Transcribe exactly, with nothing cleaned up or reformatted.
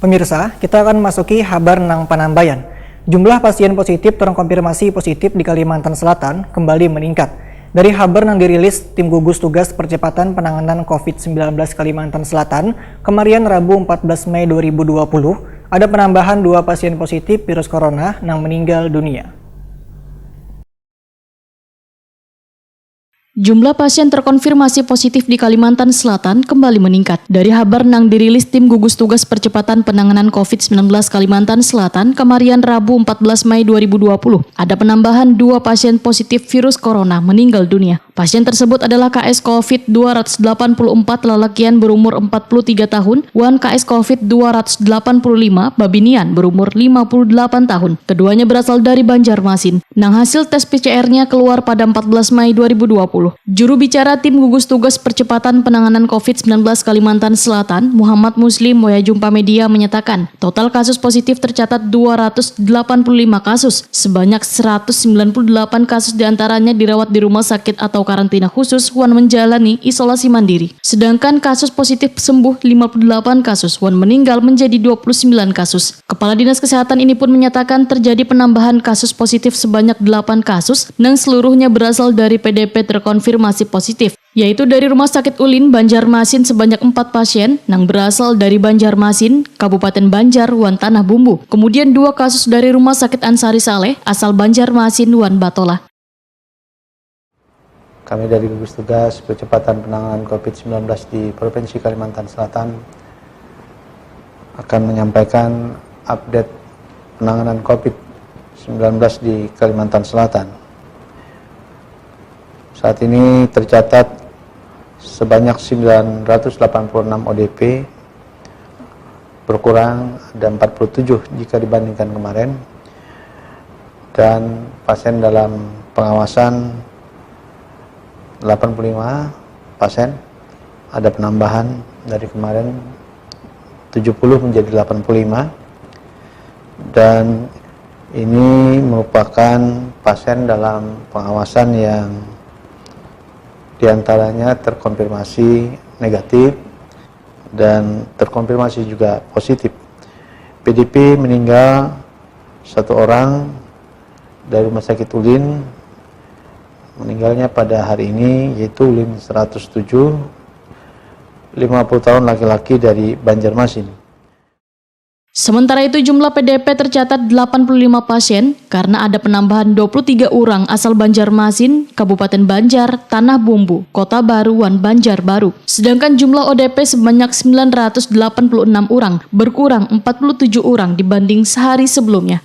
Pemirsa, kita akan masuki habar nang panambayan. Jumlah pasien positif terkonfirmasi positif di Kalimantan Selatan kembali meningkat. Dari habar nang dirilis Tim Gugus Tugas Percepatan Penanganan covid sembilan belas Kalimantan Selatan, kemarian Rabu empat belas Mei dua ribu dua puluh, ada penambahan dua pasien positif virus corona nang meninggal dunia. Jumlah pasien terkonfirmasi positif di Kalimantan Selatan kembali meningkat. Dari habar nang dirilis Tim Gugus Tugas Percepatan Penanganan covid sembilan belas Kalimantan Selatan, kemarian Rabu empat belas Mei dua ribu dua puluh, ada penambahan dua pasien positif virus corona meninggal dunia. Pasien tersebut adalah K S covid dua ratus delapan puluh empat lalakian berumur empat puluh tiga tahun, wan K S covid dua ratus delapan puluh lima babinian berumur lima puluh delapan tahun. Keduanya berasal dari Banjarmasin. Nang hasil tes P C R-nya keluar pada empat belas Mei dua ribu dua puluh. Juru bicara Tim Gugus Tugas Percepatan Penanganan covid sembilan belas Kalimantan Selatan, Muhammad Muslim, wayah jumpa media menyatakan, total kasus positif tercatat dua ratus delapan puluh lima kasus, sebanyak seratus sembilan puluh delapan kasus diantaranya dirawat di rumah sakit atau karantina khusus wan menjalani isolasi mandiri. Sedangkan kasus positif sembuh lima puluh delapan kasus wan meninggal menjadi dua puluh sembilan kasus. Kepala Dinas Kesehatan ini pun menyatakan terjadi penambahan kasus positif sebanyak delapan kasus, nang seluruhnya berasal dari P D P terkonfirmasi positif, yaitu dari Rumah Sakit Ulin, Banjarmasin sebanyak empat pasien, nang berasal dari Banjarmasin, Kabupaten Banjar, wan Tanah Bumbu. Kemudian dua kasus dari Rumah Sakit Ansari Saleh, asal Banjarmasin wan Batola. Kami dari Gugus Tugas Percepatan Penanganan covid sembilan belas di Provinsi Kalimantan Selatan akan menyampaikan update penanganan covid sembilan belas di Kalimantan Selatan. Saat ini tercatat sebanyak sembilan ratus delapan puluh enam O D P, berkurang ada empat puluh tujuh jika dibandingkan kemarin, dan pasien dalam pengawasan delapan puluh lima pasien, ada penambahan dari kemarin tujuh puluh menjadi delapan puluh lima, dan ini merupakan pasien dalam pengawasan yang diantaranya terkonfirmasi negatif dan terkonfirmasi juga positif. P D P meninggal satu orang dari Rumah Sakit Ulin, meninggalnya pada hari ini, yaitu Ulin seratus tujuh, lima puluh tahun, laki-laki dari Banjarmasin. Sementara itu, jumlah P D P tercatat delapan puluh lima pasien karena ada penambahan dua puluh tiga orang asal Banjarmasin, Kabupaten Banjar, Tanah Bumbu, Kota Baru, wan Banjarbaru. Sedangkan jumlah O D P sebanyak sembilan ratus delapan puluh enam orang, berkurang empat puluh tujuh orang dibanding sehari sebelumnya.